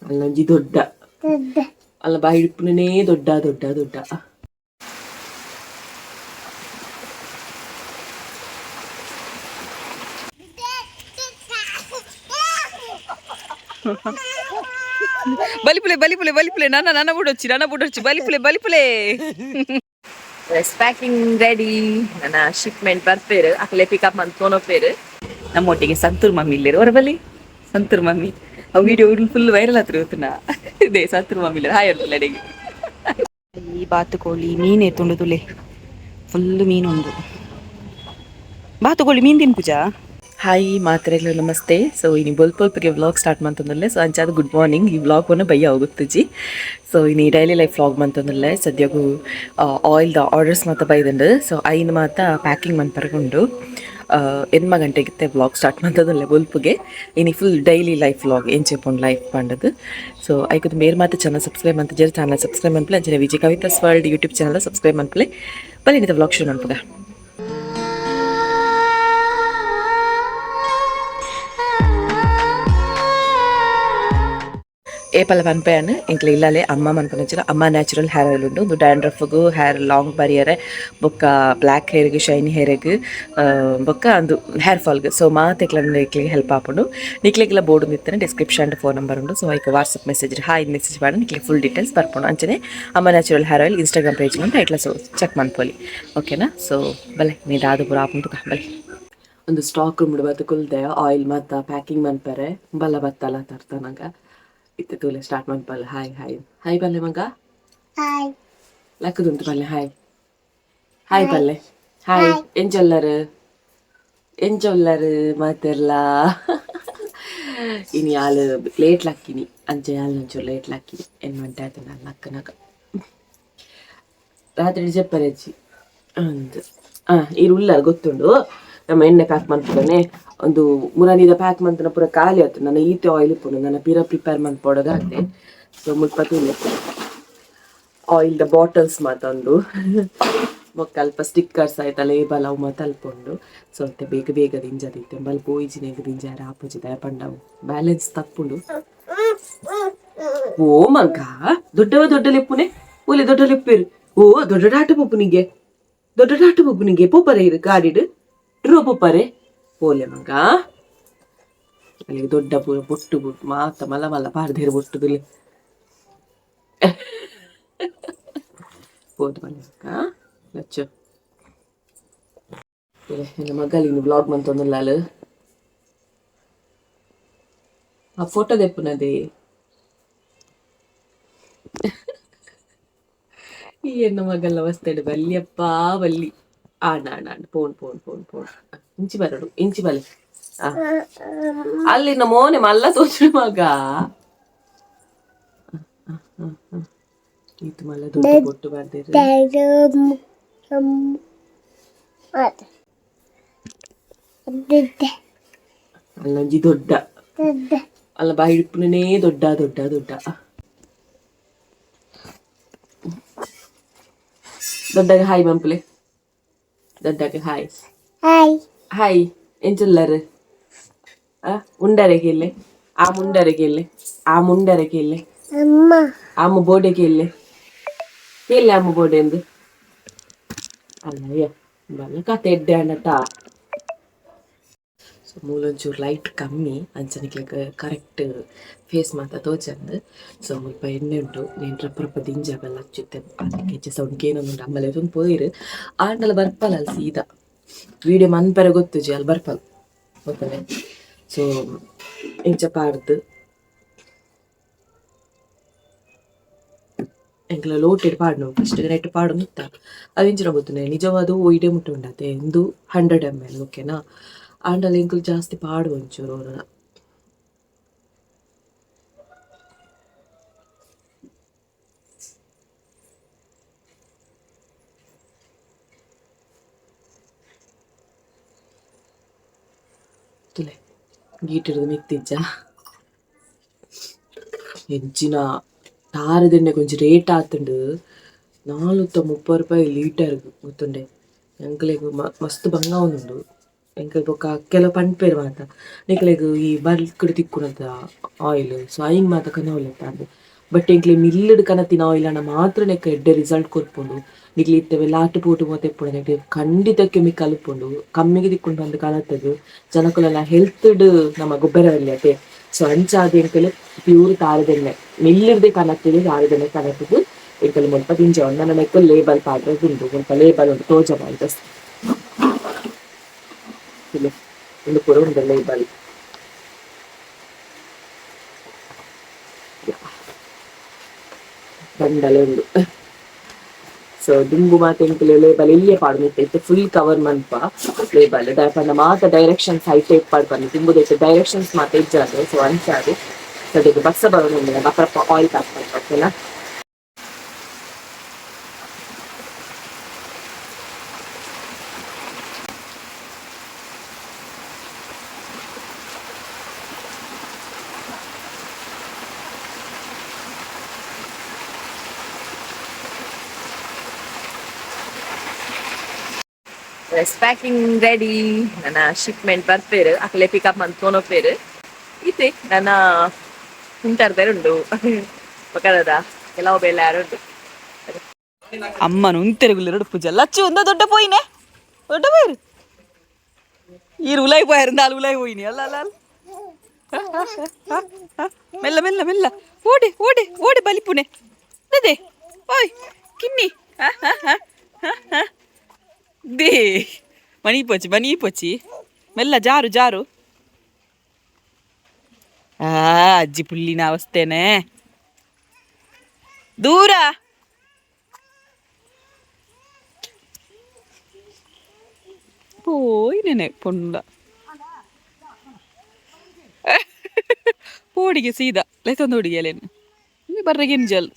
ಅಲ್ಲೊಂಜಿ ದೊಡ್ಡ ಅಲ್ಲ ಬಾಯಿ ಇಪ್ಪುನೇ ದೊಡ್ಡ ದೊಡ್ಡ ದೊಡ್ಡ. ಬಲಿಪುಲೆ ಬಲಿಪುಲೆ ಬಲಿಪುಲೆ, ನನ್ನ ನನ್ನ ಬುಡೊಚ್ಚಿ, ನನ್ನ ಬುಡೊಚ್ಚಿ, ಬಲಿಪುಲೆ ಬಲಿಪುಲೆ. Packing ready. ನನ್ನ ಶಿಪ್ಮೆಂಟ್ ಬರ್ಪೇರು, ಅಕಲೆ ಪಿಕಪ್ ಮಂತ್ಕೊನೋಪೇರು. ನಮ್ಮೊಟ್ಟಿಗೆ ಸಂತೂರ್ ಮಮ್ಮಿ ಇಲ್ಲೇರು. ಹೊರ ಬಲಿ ಸಂತೂರ್ ಮಮ್ಮಿ. ಅವು ವಿಡಿಯೋ ಫುಲ್ ವೈರಲ್ ಆತ್ರಿ ಗೊತ್ತುನಾ? ಇದೆ ಸಂತೂರ್ ಮಮ್ಮಿ ಇಲ್ಲ. ಹಾಯ್ ಅಲ್ಲ ಅಡಿಗೆ. ಈ ಬಾತುಕೋಳಿ ಮೀನು ಎತ್ತುಂಡು ತುಲೆ, ಫುಲ್ ಮೀನುಂಡು. ಬಾತುಕೋಳಿ ಮೀನು ತಿನ್ಪುಜಾ? ಹಾಯ್ ಮಾತ್ರೆಗಳು, ನಮಸ್ತೆ. ಸೊ ಇನಿ ಬೊಲ್ಪೊಲ್ಪಿಗೆ ವ್ಲಾಗ್ ಸ್ಟಾರ್ಟ್ ಮಂತೊಂದುಲ್ಲೆ. ಸೊ ಅಂಚಾದ ಗುಡ್ ಮಾರ್ನಿಂಗ್. ಈ ವ್ಲಾಗ್ ಒನ್ನ ಬಯ್ಯ ಹೋಗುತ್ತುಜಿ. ಸೊ ಇನಿ ಡೈಲಿ ಲೈಫ್ ವ್ಲಾಗ್ ಮಂತೊಂದುಲ್ಲೆ. ಸದ್ಯಗು ಆಯಿಲ್ದ ಆರ್ಡರ್ಸ್ ಮಾತ ಬೈದುಂಡು. ಸೊ ಐನ್ ಮಾತ ಪ್ಯಾಕಿಂಗ್ ಮನ್ಪರಗುಂಡು. 8 ಗಂಟೆಗಿತ್ತೆ ವ್ಲಾಗ್ ಸ್ಟಾರ್ಟ್ ಮಂತೊಂದುಲ್ಲೆ ಬೊಲ್ಪುಗೆ. ಇನಿ ಫುಲ್ ಡೈಲಿ ಲೈಫ್ ವ್ಲಾಗ್ ಎಂಚೆಪುಂಡು ಲೈಫ್ ಪಂಡದು. ಸೊ ಐಕುದು ಮೇರ್ ಮಾತ ಚಾನಲ್ ಸಬ್ಸ್ಕ್ರೈಬ್ ಮಂತುಜೆರ್, ಚಾನಲ್ ಸಬ್ಸ್ಕ್ರೈಬ್ ಮನ್ಪುಲೆ. ಅಂಚನೆ Vijay Kavitha's world YouTube channel subscribe ಮನ್ಪುಲೆ. ಬಲೆ ಇನ್ನಿತ ವ್ಲಾಗ್ ಶುರು ಮನ್ಪುಗ. ಏಪಲ ಪನ್ಪೆಯನ್ ಎಂಕ್ಲೆ ಇಲ್ಲಲೆ ಅಮ್ಮ ಮನ್ಪುನಂಚಿನ ಅಮ್ಮ ನ್ಯಾಚುರಲ್ ಹೇರ್ ಆಯಿಲ್ ಉಂಡು. ಉಂದು ಡ್ಯಾಂಡ್ರಫ್ಗು, ಹೇರ್ ಲಾಂಗ್ ಬರಿಯರೆ, ಬೊಕ್ಕ ಬ್ಲ್ಯಾಕ್ ಹೇರ್ಗ್, ಶೈನಿ ಹೇರ್ಗ್, ಬೊಕ್ಕ ಅಂದು ಹೇರ್ ಫಾಲ್ಗ್. ಸೊ ಮಾತೆಕ್ಲ ನಿಕ್ಲೆಗ್ ಹೆಲ್ಪ್ ಆಪುಂಡು. ನಿಕ್ಲೆಗ್ಲ ಬೋರ್ಡ್ ಇತ್ತನೆ ಡಿಸ್ಕ್ರಿಪ್ಷನ್ ಫೋನ್ ನಂಬರ್ ಉಂಡು. ಸೊ ಐಕ್ ವಾಟ್ಸಪ್ ಮೆಸೇಜ್ ಹಾಯ್ ಮೆಸೇಜ್ ಮಾಡಿ ನಿಕ್ಲೆ ಫುಲ್ ಡೀಟೇಲ್ಸ್ ಬರ್ಪುಂಡು. ಅಂಚನೆ ಅಮ್ಮ natural hair oil Instagram page ಉಂಟು, ಐಟ್ಲ ಸೊ ಚೆಕ್ ಮನ್ಪೊಲಿ, ಓಕೆನಾ? ಸೊ ಬಲೆ, ನೀ ದಾದ ಪೂರ ಆಪುಂಡು, ಬಲೆ. ಒಂದು ಸ್ಟಾಕ್ ರೂಮ್ ಬತ್ತು ಕುಲ್ದೆ, ಆಯಿಲ್ ಮಾತ ಪ್ಯಾಕಿಂಗ್ ಮನ್ಪರೆ. ಬಲ್ಲ ಬತ್ತಲ್ಲ ತರ್ತನಗ ಇತ್ತೆ ತೂಲೆ ಸ್ಟಾರ್ಟ್ ಮನ್ಪಲ್ಲ. ಹಾಯ್ ಹಾಯ್ ಹಾಯ್ ಬಲ್ಲೆ ಮಗ. ಹಾಯ್. ಲಕ್ಕದುಂಟು ಪಲ್ಲೆ. ಹಾಯ್ ಹಾಯ್ ಪಲ್ಲೆ. ಹಾಯ್. ಎಂಚೊಲ್ಲರು ಎಂಚೊಲ್ಲರು ಮಾತೆರ್ಲ? ಇನಿ ಆಲ್ ಲೇಟ್ ಲಕ್ಕಿನಿ. ಅಂಚೆ ಆಲ್ ಒಂಚೂರು ಲೇಟ್ ಲಕ್ಕಿನಿ. ಎನ್ ಮಂಟೆ ಆಯ್ತು ನಾನು ಲಕ್ಕನಾಗ. ರಾತ್ರಿ ಜಪ್ಪರೆಜ್ಜಿ ಅಂದ್ ಈರು ಉಳ್ಳಾರ ಗೊತ್ತುಂಡು. ನಮ್ಮ ಎಣ್ಣೆ ಪ್ಯಾಕ್ ಮನ್ಪುಗನೆ. ಒಂದು ಮುರಾನಿದ ಪ್ಯಾಕ್ ಮಂತನ ಪೂರ ಖಾಲಿ ಆಯ್ತು. ನನ್ನ ಈತೆ ಆಯಿಲ್ ಇಪ್ಪುಂಡು, ನನ್ನ ಪಿರ ಪ್ರಿಪೇರ್ ಮನ್ಪೊಡಗಾತೆ. ಸೊ ಮುಲ್ಪ ತೂಲೆ, ಆಯಿಲ್ the bottles ಮಾತೊಂದು, ಬೊಕ್ಕ ಅಲ್ಪ ಸ್ಟಿಕ್ಕರ್ಸ್ ಆಯ್ತಾ, ಲೇಬಲ್ ಅವು ಮಾತ ಅಲ್ಪ ಉಂಡು. ಸೊ ಅತ್ತೆ ಬೇಗ ಬೇಗ ದಿಂಜದಿತ್ತೆ. ಬಲ್ ಪೋಯಿಜಿನೆಗ್ ದಿಂಜಾರ ಆಪುಜಿದ ಪಂಡವು ಬ್ಯಾಲೆನ್ಸ್ ತಪ್ಪುಂಡು. ಓ ಮಗ, ದೊಡ್ಡವ ದೊಡ್ಡ ಲೆಪ್ಪುನೆ ಓಲೆ, ದೊಡ್ಡ ಲೆಪ್ಪೇರು. ಓ ದೊಡ್ಡ ಆಟ ಪೊಪ್ಪುನಿಗೆ, ದೊಡ್ಡ ಆಟ ಪೊಪ್ಪುನಿಗೆ. ಪೋಪರೆ ಇರು ಗಾಡಿಡ್ ಡ್ರೋ ಪೋಪರೆ ಪೋಲೆ ಮಗ. ಅಲ್ಲಿಗೆ ದೊಡ್ಡ ಪೂರ ಬೊಟ್ಟು ಬೊಟ್ಟು ಮಾತ ಮಲ್ಲ ಮಲ್ಲ ಪಾರ್ದೇರು ಬೊಟ್ಟುದುಲೆ. ಪೋದು ಮಲ್ಲ ಲಚ್ಚು. ನನ್ನ ಮಗಲಿನ ಬ್ಲಾಗ್ ಮಂತೊಂದುಲ್ಲಾಲು. ಆ ಫೋಟೋ ದೆಪ್ಪುನದೇ. ಈ ಎನ್ನ ಮಗಲ್ಲ ವಸ್ತೆಡು ಬಲ್ಲಿಯಪ್ಪ ಬಲ್ಲಿ. ಆಂಡ್ ಆಂಡ್ ಆಂಡ್ phone phone phone phone. ಇಂಚಿ ಬರಡು, ಇಂಚಿ ಬಲೆ. ಅಲ್ಲಿನ ಮೋನೆ ಮಲ್ಲ ತೋಚು ಮಗ. ಈತು ಮಲ್ಲ ದೊಡ್ಡ ಬೊಟ್ಟು ಬರ್ದಿರು. ಅಲ್ಲೊಂಜಿ ದೊಡ್ಡ ಅಲ್ಲ ಬಾಯಿ ಇಪ್ಪುನೇ ದೊಡ್ಡ ದೊಡ್ಡ ದೊಡ್ಡ. ದೊಡ್ಡಗೆ ಹಾಯ್ ಮಂಪುಲೆ. ದೊಡ್ಡಗೆ ಹಾಯ್. ಹಾಯ್. ಹಾಯ್. ಎಂಚುಲ್ಲರು? ಆ ಉಂಡರೆಗೆ ಇಲ್ಲೆ, ಆ ಮುಂಡರೆಗೆ ಇಲ್ಲೆ, ಆ ಮುಂಡರೆಗೆ ಇಲ್ಲೆ. ಅಮ್ಮ. ಆಮ ಬೋಡೆಗೆ ಇಲ್ಲೆ ಕೇಳಿ, ಅಮ್ಮ ಬೋಡೆ ಎಂದು ಅಲ್ಲಯ್ಯ ಬಲ್ಲ ಕತೆ ಎಡ್ಡೆ ಅಂಡಟ. ಸೊ ಮೂಲೊಂಚೂರು ಲೈಟ್ ಕಮ್ಮಿ, ಅಂಚನಿಕ್ಲೆಗ್ ಕರೆಕ್ಟ್ ಫೇಸ್ ಮಾತ ತೋಚಂದ್. ಸೊ ಮುಲ್ಪ ಎಣ್ಣೆ ಉಂಟು. ನೇನ್ ರಪ್ಪ ರಪ್ಪ ದಿಂಜ ಬೆಲ್ಲ ಹಚ್ಚುತ್ತೆ. ಅದಕ್ಕೆ ಹೆಚ್ಚು ಸೌಂಡ್ ಕೇನೊಂದುಂಡು. ಆಮೇಲೆ ತುಂಬ ಪೋಯಿರು ಆಂಡಲ ಬರ್ಪಲ್ಲ ಅಲ್ಲಿ ಸೀದಾ ವಿಡಿಯೋ ಮನ್ಪರೆ ಗೊತ್ತುಜಿ, ಅಲ್ಲಿ ಬರ್ಪಲ್ ಗೊತ್ತನೆ. ಸೊ ಇಂಚ ಪಾಡ್ದು ಎಂಕ್ಲ ಲೋಟೆಡ್ ಪಾಡ್ನು. ಫಸ್ಟ್ ನೆಟ್ ಪಾಡು ಮುತ್ತ ಅವು ಇಂಚಿನ ಗೊತ್ತುನೆ. ನಿಜವಾದ ಇಡೆ ಮುಟ್ಟ ಉಂಡತೆ ಇಂದು 100 ml, ಓಕೆನಾ? ಆಂಡಲ ಎಂಕುಲು ಜಾಸ್ತಿ ಪಾಡು ಒಂಚೂರು. ತುಲೆ ಗೀಟಿಡ್ದು ಮಿತ್ತಿಜ್ಜ ಎಂಚಿನ ತಾರದೆಣ್ಣೆ ಕೊಂಚ ರೇಟ್ ಆತುಂಡು. 430 ರೂಪಾಯಿ ಲೀಟರ್ ಗೊತ್ತುಂಡೆ. ಎಂಕ್ಲೆಗ್ ಮಸ್ತ್ ಬಂಗ ಉಂಡು. ಎಂಕಲ್ ಬೊಕ್ಕ ಕೆಲವು ಪನ್ಪೇರು ಮಾತ ನಿಕ್ಲೆಗ್ ಈ ಬಲ್ಕ್ಡ್ ತಿಕ್ಕುನತ ಆಯಿಲ್ ಸೊ ಐನ್ ಮಾತ ಕನವಲೆತ್ತಾಂಡ್ ಬಟ್ ಎಂಕ್ಲೆ ಮಿಲ್ಡ್ ಕನತಿನ ಆಯಿಲ್ ಆಂಡ ಮಾತ್ರ ನೆಕ್ ಎಡ್ಡೆ ರಿಸಲ್ಟ್ ಕೊರ್ಪುಂಡು. ನಿಕ್ಲೆ ಇತ್ತೆ ಲಾಟ್ ಪೋಟು ಮಾತ ಇಪ್ಪುಂಡು ನೆಕ್ ಖಂಡಿತ ಕೆಮಿಕಲ್ ಉಪ್ಪುಂಡು ಕಮ್ಮಿಗೆ ತಿಕ್ಕುಂಡು ಪಂದ್ ಕನತಗ್ ಜನಕುಲೆನ ಹೆಲ್ತ್ ಡ್ ನಮ ಗೊಬ್ಬರ ಅತೆ. ಸೊ ಅಂಚಾದ್ ಎಂಕುಲು ಪ್ಯೂರ್ ತಾರದೆಣ್ಣೆ ಮಿಲ್ಲಿರ್ದೆ ಕನತ್ದ್ ತಾರದೆಣ್ಣೆ ಕನತ್ದ್ ಎಂಕುಲು ಮುಲ್ಪ ದಿಂಜ ನನ ನೆಕ್ಕ್ ಲೇಬಲ್ ಪಾಡ್ರೆ ಉಂಡು ಮುಲ್ಪ ಲೇಬಲ್ ಉಂಡು ತೋಜಬಾರ್ದು ಜಸ್ಟ್ ಉಂದು ಪೂರ ಉಂಡು ಲೇಬಲ್. ಬಂಡಲೆ ಉಂಡು. ಸೊ ದುಂಬು ಮಾತ ಎಂಕುಲು ಲೇಬಲ್ ಎಲ್ಯ ಪಾಡ್ದಿತ್ತೆ ಇತ್ತೆ ಫುಲ್ ಕವರ್ ಮನ್ಪ ಲೇಬಲ್ ದಾಯೆ ಪಂಡ ಮಾತ ಡೈರೆಕ್ಷನ್ಸ್ ಐತೆ ಇಪ್ಪಡ್ ದುಂಬುದೈತೆ ಡೈರೆಕ್ಷನ್ಸ್ ಮಾತ ಇಜ್ಜಾಂಡ್. ಸೊ ಅಂಚಾದ್ ಸದ್ಯಗ್ ಬಸ್ಸ ಬರೊಂದುಂಡು ಅಪರಪ ಆಯಿಲ್ ಪ್ಯಾಕ್ ಮನ್ಪ ಓಕೆನಾ. ಪ್ಯಾಕಿಂಗ್ ರೆಡಿ ನನ್ನ ಶಿಪ್ಮೆಂಟ್ ಬರ್ಪೇರು ಅಕಲೆ ಪಿಕಪ್ ಮಂತ್ ಇತ್ತೆ ನನ್ನ ಕುಂಟಾರ್ದಾರ ಉಂಡು ಬೊಕದ ಕೆಲವು ಬೇಲೆ ಯಾರು ಉಂಡು. ಅಮ್ಮನ ಉಂತೆರುಗುಲೆರಡು ಪೂಜೆ ಲಚ್ಚು ಉಂದ ದೊಡ್ಡ ಪೋಯಿನೆ ದೊಡ್ಡ ಪೋಯಿರು ಈರು ಉಲಾಯಿ ಪೋಯಾರು ನಾಲ್ ಉಲಾಯಿ ಪೋಯಿನಿ ಅಲ್ಲ ಅಲ್ಲ ಅಲ್ಲ ಮೆಲ್ಲ ಮೆಲ್ಲ ಮೆಲ್ಲ ಓಡೆ ಓಡೆ ಓಡೆ ಬಲಿಪುನೆ ಅದೇ ಓಯ್ ಕಿನ್ನಿ they ಮನಿ ಪೋಚಿ ಮನಿ ಪೋಚಿ ಮೆಲ್ಲ ಜಾರು ಜಾರು ಆ ಅಜ್ಜಿ ಪುಲ್ಲಿನ ಅವಸ್ಥೆನೆ ದೂರ ಪೋಯಿನೇನೆ ಪೊಂಡ ಪೋಡಿಗೆ ಸೀದಾ ಲೆತ್ತೊಂದು ಹುಡುಗಿ ಅಲ್ಲೇನು ಬರ್ರೆಗೆ ಜಲ್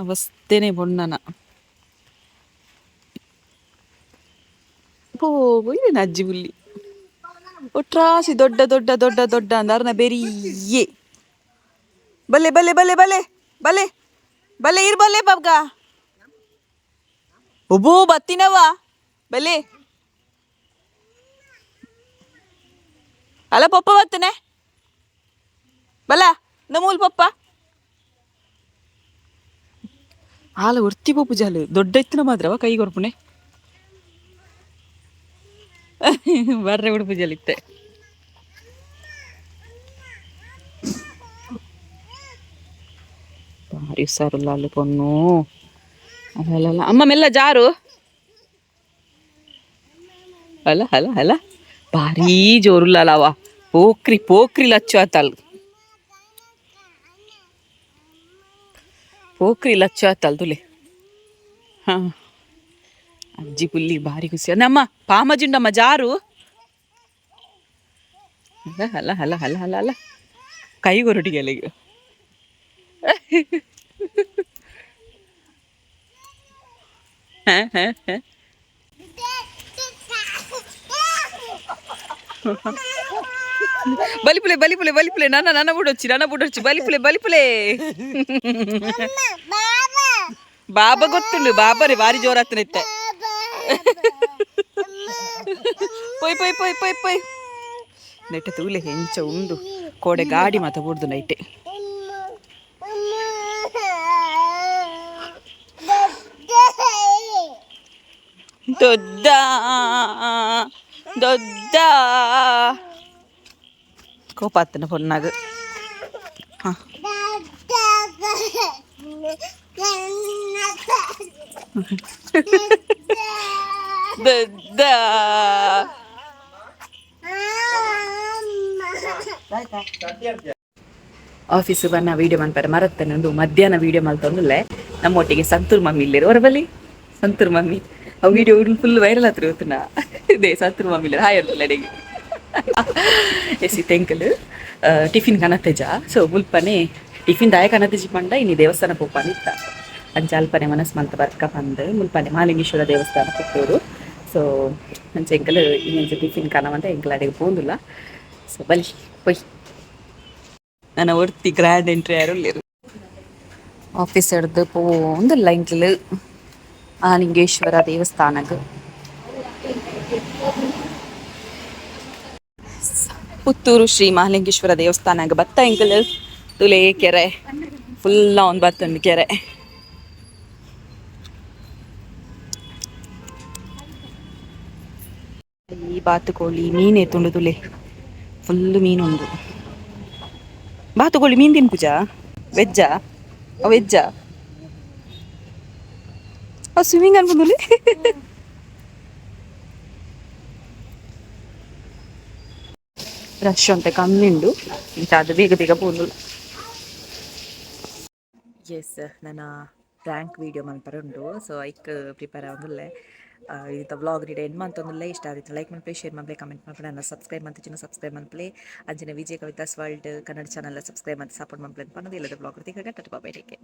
ಅವಸ್ಥೆನೆ ಪೊಣ್ಣನ ಪೋಯಿನೇನೆ ಅಜ್ಜಿ ಪುಲ್ಲಿ ಒಟ್ರಾಸಿ ದೊಡ್ಡ ದೊಡ್ಡ ದೊಡ್ಡ ದೊಡ್ಡ ಅಂದ ಬೆರಿಯೇ ಬಲ್ಲೆ ಬಲ್ಲೆ ಬಲ್ಲೆ ಬಲ್ಲೆ ಬಲ್ಲೆ ಬಲ್ಲೆ ಇರ್ ಬಲ್ಲೆ ಬಾಬ್ಗ ಒಬ್ಬೋ ಬತ್ತಿನವ ಬಲ್ಲೆ ಅಲ್ಲ ಪಪ್ಪ ಬತ್ತನೆ ಬಲ್ಲ ನಮೂಲ್ ಪಪ್ಪ ಆಲ ಒರ್ತಿ ಪಪ್ಪು ಜಾಲು ದೊಡ್ಡ ಇತ್ತಿನ ಮಾತ್ರವ ಕೈ ಕೊರ್ಪುಣೆ ಬರ್ರೆ ಉಡುಪು ಜಲಿತ್ತೆ. ಭಾರಿ ಹುಷಾರಿಲ್ಲ ಅಲ್ಲಿ ಪೊಣ್ಣು. ಅಲ್ಲ ಅಮ್ಮ ಮೆಲ್ಲ ಜಾರು. ಅಲ್ಲ ಅಲ್ಲ ಅಲ್ಲ ಭಾರೀ ಜೋರುಲ್ಲವ ಪೋಕ್ರಿ ಪೋಕ್ರಿ ಲಚ್ಚು ಆತಲ್ ಪೋಕ್ರಿ ಲಚ್ಚು ಆತಲ್ ತುಲೆ. ಹಾಂ ಅಜ್ಜಿ ಪುಲ್ಲಿ ಭಾರಿ ಖುಷಿ. ನಮ್ಮ ಪಾಮಜುಂಡಮ್ಮ ಜಾರು. ಅಲ್ಲ ಅಲ್ಲ ಅಲ್ಲ ಅಲ್ಲ ಅಲ್ಲ ಅಲ್ಲ ಕೈ ಕೊರಟಿಗೆ ಅಲ್ಲಿಗೆ. ಬಲಿಪುಲೆ ಬಲಿಪುಲೆ ಬಲಿಪುಲೆ ನನ್ನ ನನ್ನ ಬುಡೊಚ್ಚಿ ನನ್ನ ಬುಡೊಚ್ಚಿ ಬಲಿಪುಲೆ ಬಲಿಪುಲೆ ಬಾಬಾ ಗೊತ್ತುಂಡು ಬಾಬಾರೆ ಭಾರಿ ಜೋರಾತನಿತ್ತೆ. ಪೊಯ್ ಪೊಯ್ ಪೊಯ್ ಪೊಯ್ ಪೊಯ್ ನೆಟ್ಟ ತೂಲೆ ಹೆಂಚ ಉಂಡು ಕೋಡೆ ಗಾಡಿ ಮಾತ ಬುಡ್ದು ನೈಟೆ. ದೊಡ್ಡ ದೊಡ್ಡ ಕೋಪಾತನ ಪೊನ್ನಾಗ. ಹಾಂ ದೊಡ್ಡ ಆಫೀಸ್ ಬನ್ನ ವೀಡಿಯೋ ಮನ್ಪರೆ ಮರತ್ತನೆ ಒಂದು ಮಧ್ಯಾಹ್ನ ವೀಡಿಯೋ ಮಲ್ತೊಂದುಲ್ಲೆ ನಮ್ಮೊಟ್ಟಿಗೆ ಸಂತೂರ್ ಮಮ್ಮಿ ಇಲ್ಲೇರು ಹೊರಬಲಿ ಸಂತೂರ್ ಮಮ್ಮಿ ಆ video full viral ಆತ್ರಿ ಗೊತ್ತುನಾ ಇದೇ ಸಂತೂರ್ ಮಮ್ಮಿ ಇಲ್ಲೇರು ಹಾಯ್ ಅಲ್ಲ ಅಡಿಗೆ ಎಸಿ ತೆಂಕಲ್ ಟಿಫಿನ್ ಕನತೆಜ ಸೊ ಮುಲ್ಪನೆ ಟಿಫಿನ್ ದಾಯ ಕನತೆಜಿ ಪಂಡ ಇನಿ ದೇವಸ್ಥಾನ ಪೋಪಾನ ಇತ್ತ ಅಂಚ ಅಲ್ಪನೆ ಮನಸ್ ಮಂತ ಬರ್ಕ ಪಂದ್ ಮುಲ್ಪನೆ ಮಹಾಲಿಂಗೇಶ್ವರ ದೇವಸ್ಥಾನ ಪುತ್ತೂರು. ಸೊ ಅಂಚ ಎಂಕಲ್ ಇನ್ನೊಂಚ ಟಿಫಿನ್ ಕನವಂತ ಎಂಕಲ್ ಅಡೆಗೆ ಪೋಂದುಲ್ಲ. ಸೊ ಬಲಿ ಪೊಯ್ ನನ್ನ ಒರ್ತಿ ಗ್ರ್ಯಾಂಡ್ ಎಂಟ್ರಿ ಯಾರು ಆಫೀಸ್ ಹಿಡ್ದು ಪೋಂದುಲ್ಲ ಎಂಕಲ್ ಮಹಾಲಿಂಗೇಶ್ವರ ದೇವಸ್ಥಾನಗ್. ಪುತ್ತೂರು ಶ್ರೀ ಮಹಾಲಿಂಗೇಶ್ವರ ದೇವಸ್ಥಾನ ಬತ್ತ ಎಂಕಲ್. ತುಲೆ ಕೆರೆ ಫುಲ್ ಒಂದು ಬತ್ತುಂಡು ಕೆರೆ. ಈ ಬಾತುಕೋಳಿ ಮೀನು ಎತ್ತುಂಡು ತುಲೆ. ಫುಲ್ ಮೀನುಂಡು. ಬಾತುಕೋಳಿ ಮೀನು ತಿನ್ಪುಜಾ? ವೆಜ್ಜಾ? ವೆಜ್ಜಾ? ಸ್ವಿಮ್ಮಿಂಗ್ ಅನ್ಪುಂಡುಲೆ. ರಶ್ ಅಂತ ಕಮ್ಮಿ ಉಂಡು. ಅದು ಬೇಗ ಬೇಗ ಪೋಂಡು. ಎಸ್, ನನ್ನ ಪ್ರ್ಯಾಂಕ್ ವೀಡಿಯೋ ಮನ್ಪರೆ ಉಂಡು. ಸೊ ಐಕ್ ಪ್ರಿಪೇರ್ ಆವೊಂದುಲ್ಲೆ. ಇತ್ತ ವ್ಲಾಗ್ ನಿಡೆ ಎಂಡ್ ಮಂತೊಂದುಲ್ಲೆ. ಇಷ್ಟ ಆದಿತ್ತು ಲೈಕ್ ಮನ್ಪುಲೆ, ಶೇರ್ ಮನ್ಪುಲೆ, ಕಮೆಂಟ್ ಮನ್ಪುಲೆ, ನನ್ನ ಸಬ್ಸ್ಕ್ರೈಬ್ ಮಂತಿಜಿಂಡ ಸಬ್ಸ್ಕ್ರೈಬ್ ಮನ್ಪುಲೆ. ಅಂಚನೆ Vijaya Kavitha's world Kannada channel subscribe ಮಂತ್ ಸಪೋರ್ಟ್ ಮನ್ಪುಲೆ ಪನ್ನೊಂದು ಇಲ್ಲದ ವ್ಲಾಗ್ ತಿಕ್ಕಗ. Tata, bye, take.